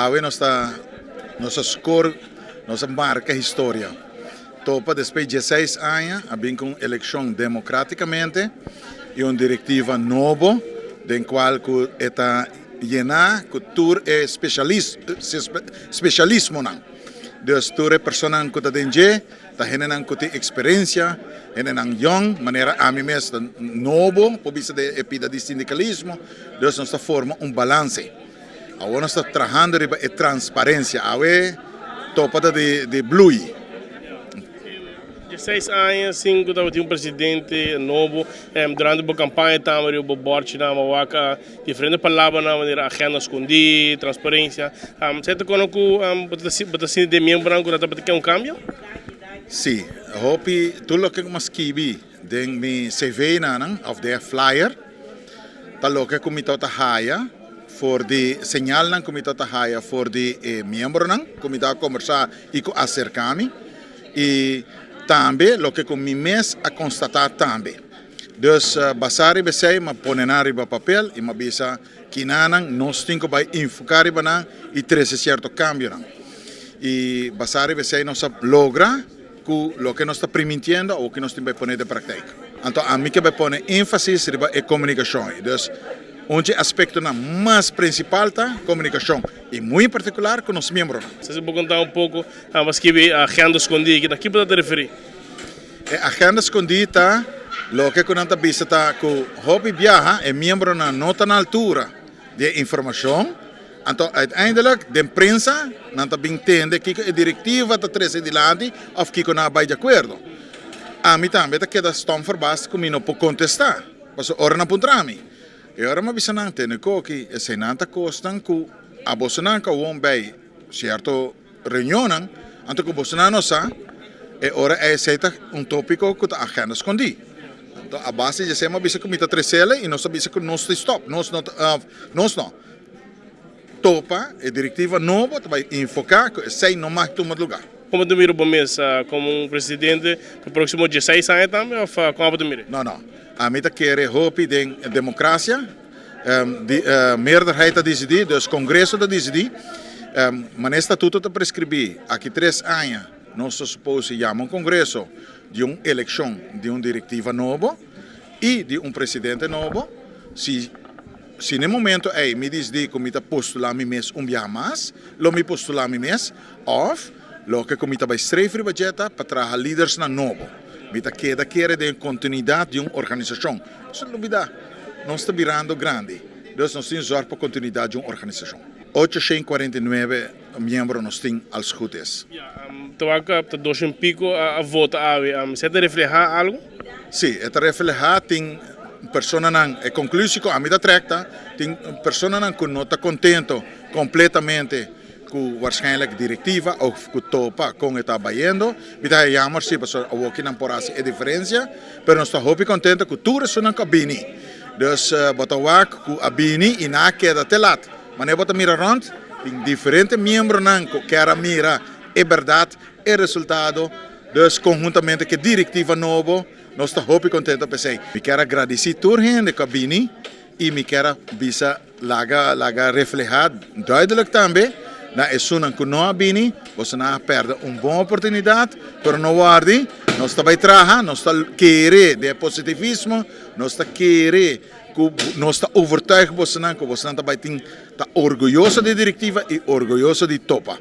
Awe nos ta nos a score, nos a marca historia. Topa despues dieseis aña a bin cu un eleccion democraticamente y un directiva nobo den cual cu e ta yena cu tur e specialismonan. Dus tur e personanan cu ta den dje ta hendenan cu tin experiencia, hendenan yong, manera ami mes ta nobo por bisa den e pida di sindicalismo, dus nos ta forma un balance. Awor nos ta trahando riba e transparencia. Awe topa ta di blui. Dieseis aña sin cu tabatin un presidente nobo. Durante bo campaña tambe riba bo borchinan bo wak diferente palabranan manera agenda scondi, transparencia. Esei ta kono cu bo ta sinti den miembronan cu nan tabata ke un cambio? Si, hopi tur loke cu mi a skibi den mi cv-nan of den e flyer ta loke cu mi tabata haya for di señalnan cu mi tabata haya for di e miembronan cu mi tabata combersa y cu a acerca mi y tambe loke cu mi mes a constata tambe. Dus basa riba esey mi a pone nan riba papel y mi a bisa kinanan nos tin cu bay enfoca riba nan y trece cierto cambionan. Y basa riba esey nos a logra Ku loke nos ta primintiendo awo ki nos tin bai pone den praktijk. Anto ami ke bai pone énfasis riba e komunikashon ei. Dus, un dje aspektonan mas prinsipal ta komunikashon i muy en partikular ku nos miembronan. Si bo konta un poko mas skibi e agenda skondí aki, na ki bo ta ta referí? E agenda skondí ta loke ku nan ta bisa ta ku hopi biaha e miembronan no ta na altura di e informashon. Anto uiteindelijk den prensa nan ta bin tende kiko e directiva ta trece dilanti of kiko nan a bay di acuerdo. Ami tambe ta keda stom verbaasd cu mi no por contesta, pasobra ora nan puntra mi, e ora mi a bisa nan, tene koki, eseinan ta cosnan cu a bosonan cu awor bay cierto reunionnan, anto cu bosonan no sa, e ora esey ta un topico cu ta agenda scondi. Anto a base di esey mi a bisa cu mi ta trecele y nos a bisa cu nos ta stop, nos no ta, nos no. Topa e direktiva nobo ta bai enfoká ku esei no mag tuma lugá. Komo ta mira bo mes komo un presidente pa próksimo dieseis aña tambe òf kon abo ta mira? No, no. Ami ta kere hopi den demokrasia. Di meerderheid ta disidí, dus kongreso ta disidí. Manera e statuto ta preskribí, aki tres aña nos ta supose yama un kongreso di un elekshon di un direktiva nobo i di un presidente nobo. Si. Si n'e momento ei mi disdi ku mi ta postulá mi mes un biaha mas, lo mi postulá mi mes, òf loke ku mi ta bai streef riba dje ta pa traha lidersnan nobo. Mi ta keda kere den e kontinuidat di un organisashon. Nos lubidá, nos ta birando grandi, dus nos tin zòrg pa kontinuidat di un organisashon. 849 miembro nos tin als goed is. Ya, ta wak ta doshen piko a vota awe. Esei ta reflehá algu? Sí, e ta reflehá tin personanan, e konklusie ku ami ta trek ta, tin personanan ku no ta kontento kompletamente ku waarschijnlijk direktiva òf ku topa kon e ta bayendo. Mi ta haña jammer sí, pasobra awoki nan por hasi e diferensia, pero nos ta hopi kontento ku tur esunnan ku a bini. Dus bo ta wak ku a bini i nan a keda te lat. Manera bo ta mira rònt, tin diferente miembronan ku kier a mira e bèrdat, e resultado. Dus konhuntamente ku e direktiva nobo nos ta hopi kontento p'esei. Mi kier a gradisí tur hende ku a bini i mi kier a bisa laga laga reflehá duidelik tambe na esunnan ku no a bini, bosonan a pèrdè un bon oportunidat, pero no wòrdi, nos ta bai traha, nos ta kere den e positivismo, nos ta kere ku nos ta overtuig bosonan ku bosonan ta bai tin ta orguyoso di direktiva i orguyoso di topa.